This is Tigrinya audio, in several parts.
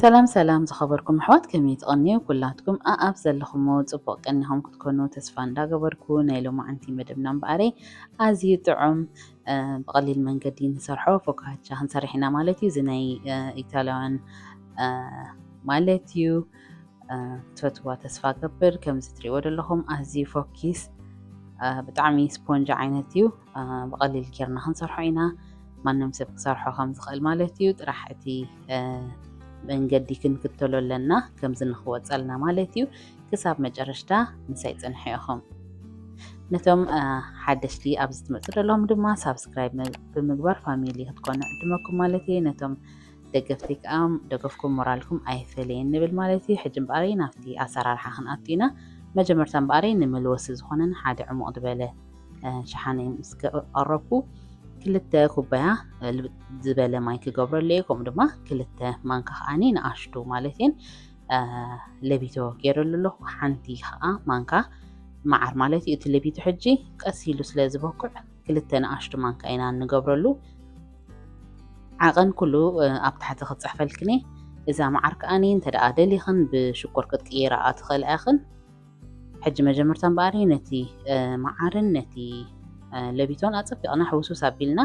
ሰላም ሰላም ዝኸበርኩም ኣሕዋት፣ ከመይ ትቐንዩ? ኩላትኩም ኣኣብ ዘለኹሞ ጽቡቕ ቀኒኹም ክትኮኑ ተስፋ እንዳገበርኩ፣ ናይ ሎማዓንቲ መደብና እምበኣረይ ኣዝዩ ጥዑም፣ እ፣ ብቐሊል መንገዲ ንሰርሖ ፎካቻ ክንሰርሕ ኢና ማለት እዩ። እዚ ናይ፣ እ፣ ኢታልያውያን፣ እ፣ ማለት እዩ። እ፣ ትፈትዋ ተስፋ ገብር። ከምዚ ትሪእዎ ዘለኹም ኣዝዩ ፎኪስ፣ እ፣ ብጣዕሚ ስፖንጅ ዓይነት እዩ። እ፣ ብቐሊል ጌርና ክንሰርሖ ኢና። ማንም ሰብ ክሰርሖ ከም ዝኽእል ማለት እዩ። ጥራሕ እቲ፣ እ፣ መንገዲ ክንክተሎ ኣለና፣ ከምዚ ንኽወፀልና ማለት እዩ። ክሳብ መጨረሽታ ምሳይ ፅንሑ ኢኹም። ነቶም፣ እ፣ ሓደሽቲ ኣብዚ ትመፁ ዘለኹም ድማ ሳብስክራይብ ም-፣ ብምግባር ፋሚሊ ክትኮኑ ዕድመኩም ማለት እዩ። ነቶም ደገፍቲ ከኣ ደገፍኩም ሞራልኩም ኣይፈለየን ንብል ማለት እዩ። ሕጂ እምበኣረይ ናብቲ ኣሰራርሓ ክንኣቱ ኢና። መጀመርታ እምበኣረይ ንመልወሲ ዝኾነን ሓደ ዕሙቕ ዝበለ፣ እ፣ ሸሓነ ምስ ቀረብኩ ክልተ ኩባያ፣ እ፣ ልብጥ ዝበለ ማይ ክገብረሉ እየ። ከምኡ ድማ ክልተ ማንካ ከኣኒ ንኣሽቱ ማለት እየን፣ እ፣ ለቢቶ ገይረሉ ኣለኹ። ሓንቲ ከኣ ማንካ መዓር ማለት እዩ። እቲ ለቢቶ ሕጂ ቀስ ኢሉ ስለ ዝበኩዕ ክልተ ንኣሽቱ ማንካ ኢና እንገብረሉ። ዓቐን ኩሉ፣ እ፣ ኣብ ታሕቲ ክጽሕፈልክን እየ። እዛ መዓር ከኣኒ እንተ ደኣ ደሊኽን ብሽኮር ክትቅይራ ትኽእላ ኢኽን። ሕጂ መጀመርታ እምበኣር ነቲ፣ እ፣ መዓርን ነቲ፣ እ፣ ለቢቶን ኣጸቢቕና ሕውሱስ ኣቢልና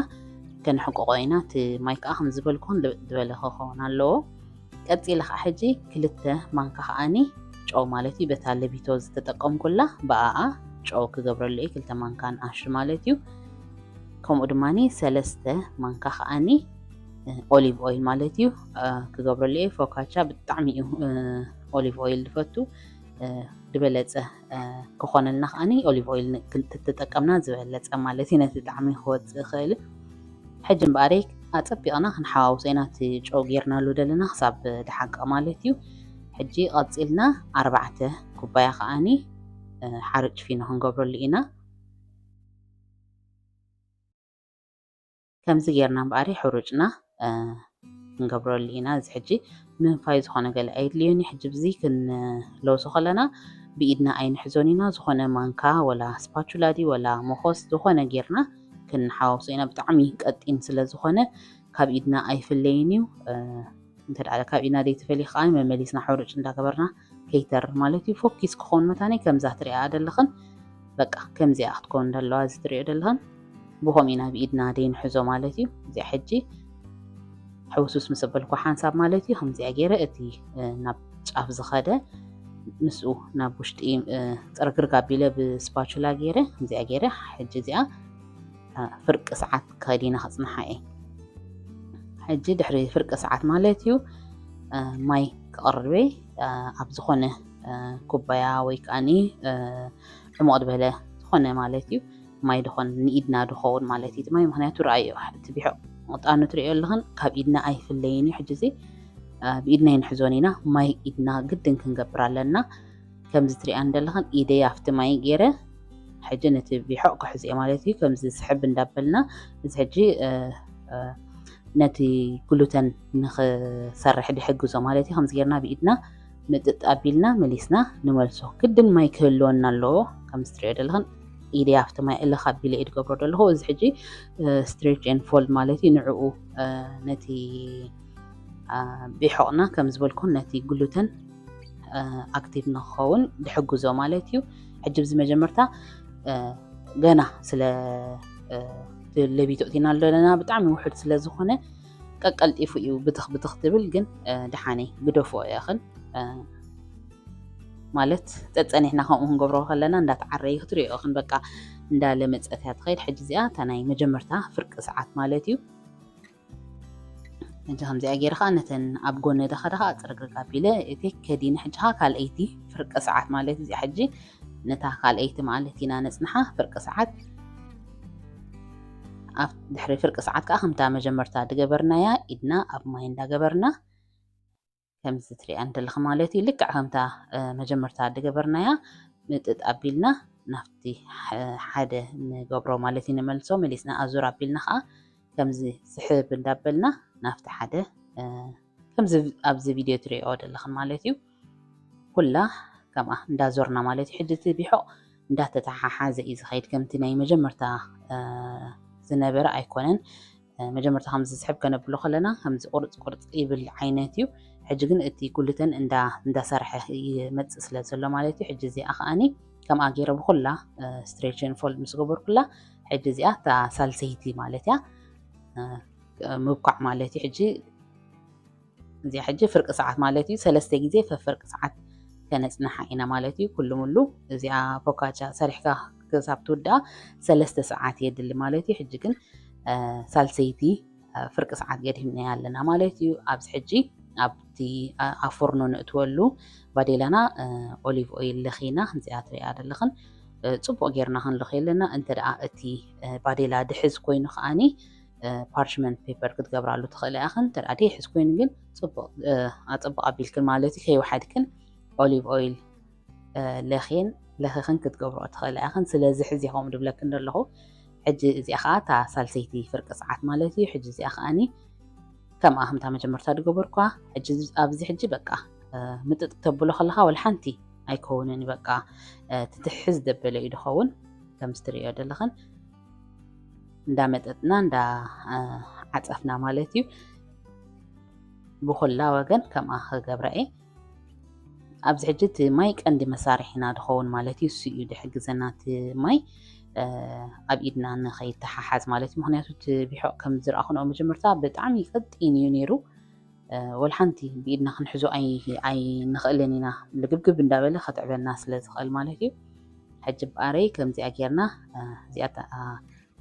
ከነሕቅቖ ኢና። እቲ ማይ ከኣ ከም ዝበልኩን ልብጥ ዝበለ ክኸውን ኣለዎ። ቀጺለ ከኣ ሕጂ ክልተ ማንካ ከኣኒ ጨው ማለት እዩ፣ በታ ለቢቶ ዝተጠቀምኩላ ብኣኣ ጨው ክገብረሉ እየ፣ ክልተ ማንካ ንኣሽቱ ማለት እዩ። ከምኡ ድማኒ ሰለስተ ማንካ ከኣኒ፣ እ፣ ኦሊቭ ኦይል ማለት እዩ፣ እ፣ ክገብረሉ እየ። ፎካቻ ብጣዕሚ እዩ፣ እ፣ ኦሊቭ ኦይል ዝፈቱ፣ እ፣ ዝበለጸ፣ እ፣ ክኾነልና ከኣኒ ኦሊቭ ኦይል ን-፣ ክን-፣ ተተጠቀምና ዝበለጸ ማለት እዩ፣ ነቲ ጣዕሚ ክወጽእ ይኽእል። ሕጂ እምበኣረይ ኣጸቢቕና ክንሓዋውሶ ኢና፣ እቲ ጨው ጌርናሉ ዘለና ክሳብ ድሓቀ ማለት እዩ። ሕጂ ቀጺልና ኣርባዕተ ኩባያ ከኣኒ፣ እ፣ ሓርጭ ፊኖ ክንገብረሉ ኢና። ከምዚ ጌርና እምበኣር ሕሩጭና፣ እ፣ ክንገብረሉ ኢና። እዚ ሕጂ ምንፋይ ዝኾነ ገለ ኣየድልዮን እዩ። ሕጂ ብዚ ክንለውሶ ከለና ብኢድና ኣይንሕዞን ኢና። ዝኾነ ማንካ ወላ ስፓቹላ ድዩ ወላ መኾስ ዝኾነ ጌርና ክንሓዋውሶ ኢና። ብጣዕሚ ቀጢን ስለ ዝኾነ ካብ ኢድና ኣይፍለይን እዩ። እ፣ እንተ ደኣ ካብ ኢድና ዘይትፈልዩ ከኣ መመሊስና ሕሩጭ እንዳገበርና ከይተር ማለት እዩ። ፎኪስ ክኸውን መታኒ ከምዛ ትሪኣ ዘለኽን በቃ ከምዚኣ ክትከውን ዘለዋ እዚ ትሪኦ ዘለኽን ብኸምኡ ኢና ብኢድና ደይንሕዞ ማለት እዩ። እዚኣ ሕጂ ሕውሱስ ምስ ኣበልኩ ሓንሳብ ማለት እዩ። ከምዚኣ ገይረ እቲ፣ እ፣ ናብ ጫፍ ዝኸደ ምስኡ ናብ ውሽጢ፣ እ፣ ጥርግርግ ኣቢለ ብስፓቹላ ገይረ ከምዚኣ ገይረ ሕጂ እዚኣ፣ እ፣ ፍርቂ ሰዓት ከዲነ ከጽንሓ እየ። ሕጂ ድሕሪ ፍርቂ ሰዓት ማለት እዩ፣ እ፣ ማይ ክቐርብ እየ፣ እ፣ ኣብ ዝኾነ፣ እ፣ ኩባያ ወይ ከኣኒ፣ እ፣ ዕሙቕ ዝበለ ዝኾነ ማለት እዩ። ማይ ድኾን ንኢድና ድኸውን ማለት እዩ እቲ ማይ፣ ምኽንያቱ ረኣዮ፣ እቲ ቢሖቕ መጠኑ ትሪኦ ኣለኽን ካብ ኢድና ኣይፍለይን እዩ። ሕጂ እዚ፣ እ፣ ብኢድና ኣይንሕዞን ኢና፣ ማይ ኢድና ግድን ክንገብር ኣለና። ከምዚ ትሪኣን ዘለኽን ኢደይ ኣብቲ ማይ ገይረ፣ ሕጂ ነቲ ቢሖቕ ክሕዝ እየ ማለት እዩ። ከምዚ ስሕብ እንዳበልና፣ እዚ ሕጂ፣ እ፣ እ፣ ነቲ ግሉተን ንኽሰርሕ ድሕግዞ ማለት እዩ። ከምዚ ጌርና ብኢድና ምጥጥ ኣቢልና መሊስና ንመልሶ። ግድን ማይ ክህልወና ኣለዎ። ከምዚ ትሪኦ ዘለኽን ኢደይ ኣብቲ ማይ እልኽ ኣቢለ እየ ድገብሮ ዘለኹ። እዚ ሕጂ፣ እ፣ ስትሬች ኤን ፎልድ ማለት እዩ። ንዕኡ፣ እ፣ ነቲ፣ እ፣ ቢሖቕና ከም ዝበልኩን ነቲ ግሉተን፣ እ፣ ኣክቲቭ ንክኸውን ድሕግዞ ማለት እዩ። ሕጂ ብዚ መጀመርታ፣ እ፣ ገና ስለ፣ እ፣ ለቢቶ እቲና ኣለና ብጣዕሚ ውሑድ ስለ ዝኾነ ቀቀልጢፉ እዩ ብትኽ ብትኽ ትብል፣ ግን፣ እ፣ ደሓነይ ግደፎ ኢኽን፣ እ፣ ማለት ጸጸኒሕና ከምኡ ክንገብሮ ከለና እንዳተዓረየ ክትሪኦ ኢኽን፣ በቃ እንዳለመጸት እያ ትኸይድ። ሕጂ እዚኣ እታ ናይ መጀመርታ ፍርቂ ሰዓት ማለት እዩ። ሕጂ ከምዚኣ ገይረ ኸኣ ነተን ኣብ ጎኒ ደኻ ደኻ ኣጽርግርግ ኣቢለ እቲ ከዲነ ሕጂ ኸኣ ካልኣይቲ ፍርቂ ሰዓት ማለት እዚኣ ሕጂ ነታ ካልኣይቲ ማለት ኢና ነጽንሓ ፍርቂ ሰዓት። ኣብ ድሕሪ ፍርቂ ሰዓት ከኣ ከምታ መጀመርታ ድገበርናያ ኢድና ኣብ ማይ እንዳገበርና ከምዚ ትሪኣ እንደለኺ ማለት እዩ። ልክዕ ከምታ፣ እ፣ መጀመርታ ድገበርናያ ምጥጥ ኣቢልና ናብቲ ሐ-፣ ሓደ ንገብሮ ማለት እዩ። ንመልሶ መሊስና ኣዙር ኣቢልና ኸኣ ከምዚ ስሕብ እንዳበልና ናብቲ ሓደ፣ እ፣ ከምዚ ኣብዚ ቪድዮ ትሪኦ ዘለኽን ማለት እዩ። ኩላ ከምኣ እንዳዞርና ማለት እዩ። ሕጂ እቲ ቢሖቕ እንዳተተሓሓዘ እዩ ዝኸይድ። ከምቲ ናይ መጀመርታ፣ እ፣ ዝነበረ ኣይኮነን። እ፣ መጀመርታ ከምዚ ስሕብ ከነብሎ ከለና ከምዚ ቁርጽ ቁርጽ ይብል ዓይነት እዩ። ሕጂ ግን እቲ ጉልተን እንዳ እንዳሰርሐ ይመጽእ ስለ ዘሎ ማለት እዩ። ሕጂ እዚኣ ከኣኒ ከምኣ ገይረ ብኩላ stretch and fold ምስ ገበርኩላ፣ ሕጂ እዚኣ እታ ሳልሰይቲ ማለት እያ ምብኳዕ ማለት እዩ። ሕጂ እዚኣ ሕጂ ፍርቂ ሰዓት ማለት እዩ። ሰለስተ ግዜ ፈፍርቂ ሰዓት ከነጽንሓ ኢና ማለት እዩ። ኩሉ ሙሉ እዚኣ ፎካቻ ሰሪሕካ ክሳብ ትውድኣ ሰለስተ ሰዓት የድሊ ማለት እዩ። ሕጂ ግን ሳልሰይቲ ፍርቂ ሰዓት ገዲፍናያ ኣለና ማለት እዩ። ኣብዚ ሕጂ ኣብቲ ኣብ ፎርኖ ንእትወሉ ባዴላና ኦሊቭ ኦይል ለኺና፣ ከምዚኣ ትሪኣ ዘለኽን ጽቡቕ ጌርና ክንልኽ ኣለና። እንተ ደኣ እቲ ባዴላ ድሕዝ ኮይኑ ከኣኒ ፓርችመንት ፔፐር ክትገብራሉ ትኽእላ ኢኽን። እንተ ደኣ ደይሕዝ ኮይኑ ግን ጽቡቕ ኣጸብቕ ኣቢልክን ማለት እዩ፣ ከይወሓድክን ኦሊቭ ኦይል ለኺን ለኺኽን ክትገብርኦ ትኽእላ ኢኽን። ስለዚ ሕዚ ከምኡ ድብለክን ዘለኹ። ሕጂ እዚኣ ኸዓ እታ ሳልሰይቲ ፍርቂ ሰዓት ማለት እዩ። ሕጂ እዚኣ ኸዓኒ ከምኣ ከምታ መጀመርታ ድገበርኳ። ሕጂ ኣብዚ ሕጂ በቃ ምጥጥ ተብሎ ከለኻ ወላ ሓንቲ ኣይከውንን እዩ። በቃ ትትሕዝ ደበለ እዩ ድኸውን። ከምዚ ትርእዮ ዘለኽን እንዳመጠጥና እንዳ ዓጸፍና ማለት እዩ። ብኹላ ወገን ከምኣ ክገብራ እየ። ኣብዚ ሕጂ እቲ ማይ ቀንዲ መሳርሒና ድኸውን ማለት እዩ። እሱ እዩ ድሕግዘና እቲ ማይ ኣብ ኢድና ንኸይተሓሓዝ ማለት እዩ። ምኽንያቱ እቲ ቢሖቕ ከም ዝረኣኹንኦ መጀመርታ ብጣዕሚ ቀጢን እዩ ነይሩ። ወላ ሓንቲ ብኢድና ክንሕዞ ኣይንኽእልን ኢና። ልግብግብ እንዳበለ ከጥዕበና ስለ ዝኽእል ማለት እዩ። ሕጂ ብኣረይ ከምዚኣ ጌርና እዚኣ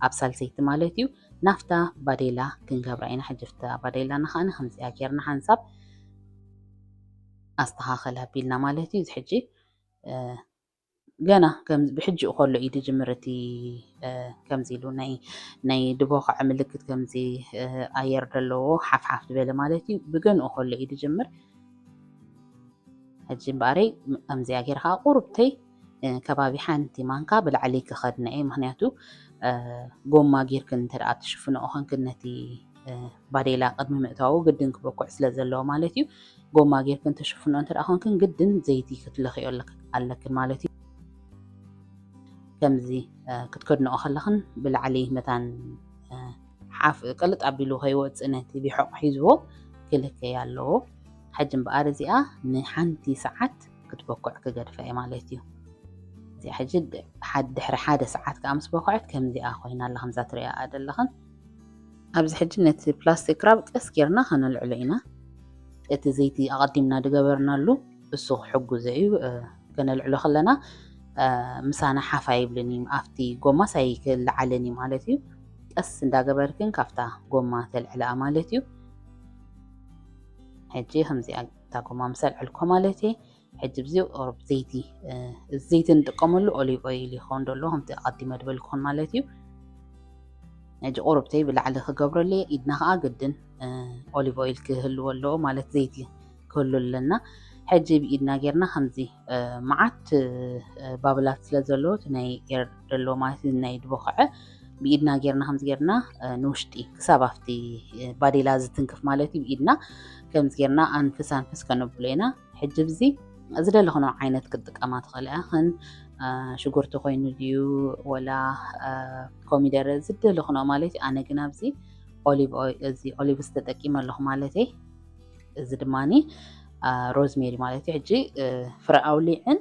ኣብ ሳልሰይቲ ማለት እዩ ናፍታ ባዴላ ክንገብራ ኢና። ሕጂ ፍታ ባዴላና ከዓኒ ከምዚኣ ጌርና ሓንሳብ ኣስተኻኸል ኣቢልና ማለት እዩ። እዚ ሕጂ ገና ብሕጂኡ ከሎ እዩ ድጅምር። እቲ ከምዚ ኢሉ ናይ ናይ ድቦኸዐ ምልክት ከምዚ ኣየር ዘለዎ ሓፍሓፍ ዝበለ ማለት እዩ። ብገንኡ ከሎ እዩ ድጅምር። ሕጂ እምበኣረይ ከምዚኣ ጌርካ ቁሩብተይ ከባቢ ሓንቲ ማንካ ብላዕሊ ክኸድና እየ። ምኽንያቱ ጎማ ጌርክን እንተ ደኣ ትሽፍንኦ ኾንክን ነቲ ባዴላ ቅድሚ ምእታዉ ግድን ክበኩዕ ስለ ዘለዎ ማለት እዩ። ጎማ ጌርክን ትሽፍንኦ እንተ ደኣ ኾንክን ግድን ዘይቲ ክትለኽዮ ኣለክን ማለት እዩ። ከምዚ ክትከድንኦ ከለኽን ብላዕሊ መታን ሓፍ ቅልጥ ኣቢሉ ከይወፅእ ነቲ ቢሖቕ ሒዝዎ ክልከይ ኣለዎ። ሕጂ እምበኣር እዚኣ ንሓንቲ ሰዓት ክትበኩዕ ክገድፋ እየ ማለት እዩ። እዚኣ ሕጂ ድሕሪ ሓደ ሰዓት ከዓ ምስ በኩዐት ከምዚኣ ኮይና ኣላ፣ ከምዛ ትሪኣ ዘለኽን። ኣብዚ ሕጂ ነቲ ፕላስቲክ ራብ ቀስ ጌርና ከነልዕሎ ኢና። እቲ ዘይቲ ኣቐዲምና ድገበርናሉ እሱ ክሕግዞ እዩ። ከነልዕሎ ከለና ምሳና ሓፍ ኣይብልን እዩ፣ ኣብቲ ጎማስ ኣይክለዓልን እዩ ማለት እዩ። ቀስ እንዳገበርክን ካብታ ጎማ ተልዕልኣ ማለት እዩ። ሕጂ ከምዚኣ እታ ጎማ ምስ ኣልዐልኮ ማለት እየ። ሕጂ ብዚ ቁሩብ ዘይቲ፣ እዚ ዘይቲ ንጥቀመሉ ኦሊቭ ኦይል ይኸውን ዘሎ፣ ከምቲ ኣቐዲመ ዝበልኩኹን ማለት እዩ። ሕጂ ቁሩብተይ ብላዕሊ ክገብረሉ እየ። ኢድና ከዓ ግድን ኦሊቭ ኦይል ክህልዎ ኣለዎ ማለት ዘይቲ ክህሉ ኣለና። ሕጂ ብኢድና ጌርና ከምዚ መዓት ባብላት ስለ ዘለዎ እቲ ናይ ኤር ዘለዎ ማለት ናይ ድቦኸዐ ብኢድና ጌርና ከምዚ ጌርና ንውሽጢ ክሳብ ኣብቲ ባዴላ ዝትንክፍ ማለት እዩ። ብኢድና ከምዚ ጌርና ኣንፍስ ኣንፍስ ከነብሎ ኢና። ሕጂ ብዚ ዝደለኽኖ ዓይነት ክትጥቀማ ትኽእላ ኢኽን። ሽጉርቲ ኮይኑ ድዩ ወላ ኮሚደረ ዝደለኽኖ ማለት እዩ። ኣነ ግን ኣብዚ ኦሊቭ ኦይ- እዚ ኦሊቭስ ተጠቂመ ኣለኹ ማለት እዩ። እዚ ድማኒ ሮዝሜሪ ማለት እዩ። ሕጂ ፍረ ኣውሊዕን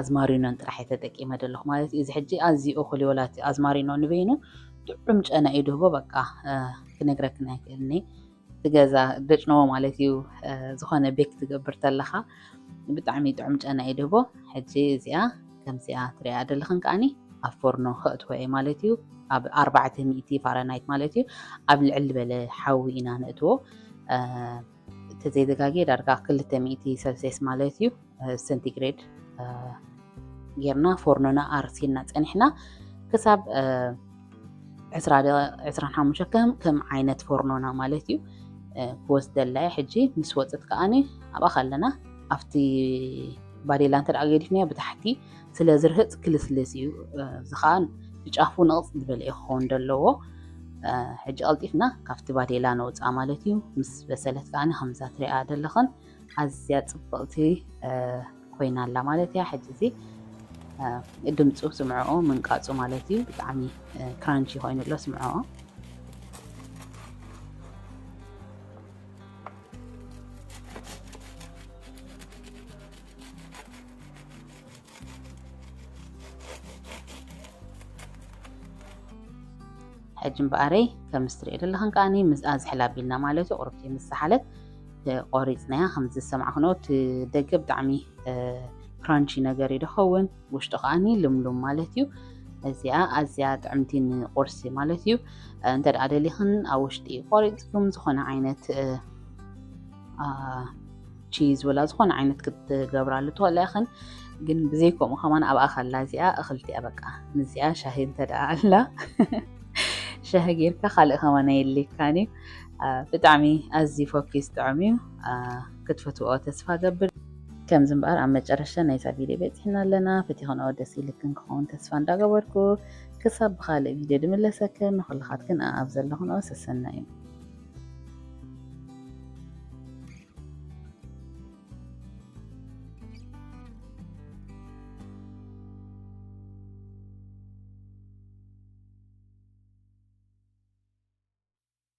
ኣዝማሪኖን ጥራሕ እየ ተጠቂመ ዘለኹ ማለት እዩ። እዚ ሕጂ ኣዝዩ እኹል እዩ። ወላ እቲ ኣዝማሪኖ ንበይኑ ጥዑም ጨና እዩ ድህቦ። በቃ ክነግረክን ኣይክእልኒ። እቲ ገዛ ደጭነዎ ማለት እዩ። ዝኾነ ቤክ ትገብር ተለኻ ብጣዕሚ ጥዑም ጨና እዩ ድህቦ። ሕጂ እዚኣ ከምዚኣ ትሪኣ ዘለኽን ከዓኒ ኣብ ፎርኖ ከእትዎ እየ ማለት እዩ። ኣብ ኣርባዕተ ሚእቲ ፋረናይት ማለት እዩ። ኣብ ልዕል ዝበለ ሓዊ ኢና ነእትዎ። ተዘይተጋግየ ዳርጋ ክልተ ሚእቲ ሰልስየስ ማለት እዩ፣ ሰንቲግሬድ ጌርና ፎርኖና ኣርሲና ጸኒሕና ክሳብ ዕስራ ደቂ- ዕስራን ሓሙሽተ ከም ከም ዓይነት ፎርኖና ማለት እዩ ክወስደላ እየ። ሕጂ ምስ ወፅት ከዓኒ ኣብኣ ከለና ኣብቲ ባዴላ እንተ ደኣ ገዲፍናዮ ብታሕቲ ስለ ዝርህፅ ክልስልስ እዩ። እዚ ከዓ ጫፉ ንቕፅ ዝበለ እዩ ክኸውን ዘለዎ። ሕጂ ቀልጢፍና ካብቲ ባዴላ ነውፅኣ ማለት እዩ። ምስ በሰለት ከዓኒ ከምዛ ትሪኣ ዘለኽን ኣዝያ ፅብቕቲ ኮይና ኣላ ማለት እያ። ሕጂ እዚ ድምፁ ስምዕኦ ምንቃፁ ማለት እዩ። ብጣዕሚ ክራንቺ ኮይኑ ኣሎ ስምዕኦ። ሕጂ እምበኣረይ ከም ስትሪኦ ዘለኽን ከዓኒ ምስኣ ዝሕል ኣቢልና ማለት እዩ። ቁርብቲ ምስ ዝሓለት ቆሪፅናያ። ከም ዝሰማዕክኖ እቲ ደገ ብጣዕሚ ክራንቺ ነገር እዩ ዝኸውን፣ ውሽጡ ከዓኒ ልምሉም ማለት እዩ። እዚኣ ኣዝያ ጥዕምቲ ንቁርሲ ማለት እዩ። እንተ ደኣ ደሊኽን ኣብ ውሽጢ ቆሪፅኩም ዝኾነ ዓይነት ቺዝ ወላ ዝኾነ ዓይነት ክትገብራሉ ትኽእላ ኢኽን። ግን ብዘይከምኡ ከማን ኣብኣ ከላ እዚኣ እኽልቲ እያ። በቃ ምስዚኣ ሻሂ እንተ ደኣ ኣላ ሻሂ ጌርካ ካልእ ከማን ኣየድልየካን እዩ። ብጣዕሚ ኣዝዩ ፈኪስ ጥዑም እዩ። ክትፈትዎ ተስፋ ገብር። ከምዚ እምበኣር ኣብ መጨረሻ ናይዛ ቪድዮ በፂሕና ኣለና። ፈቲኽንኦ ደስ ኢልክን ክኸውን ተስፋ እንዳገበርኩ ክሳብ ብኻልእ ቪድዮ ድምለሰክን ንኹልኻትክን ኣብ ዘለኽንኦ ሰሰና እዩ።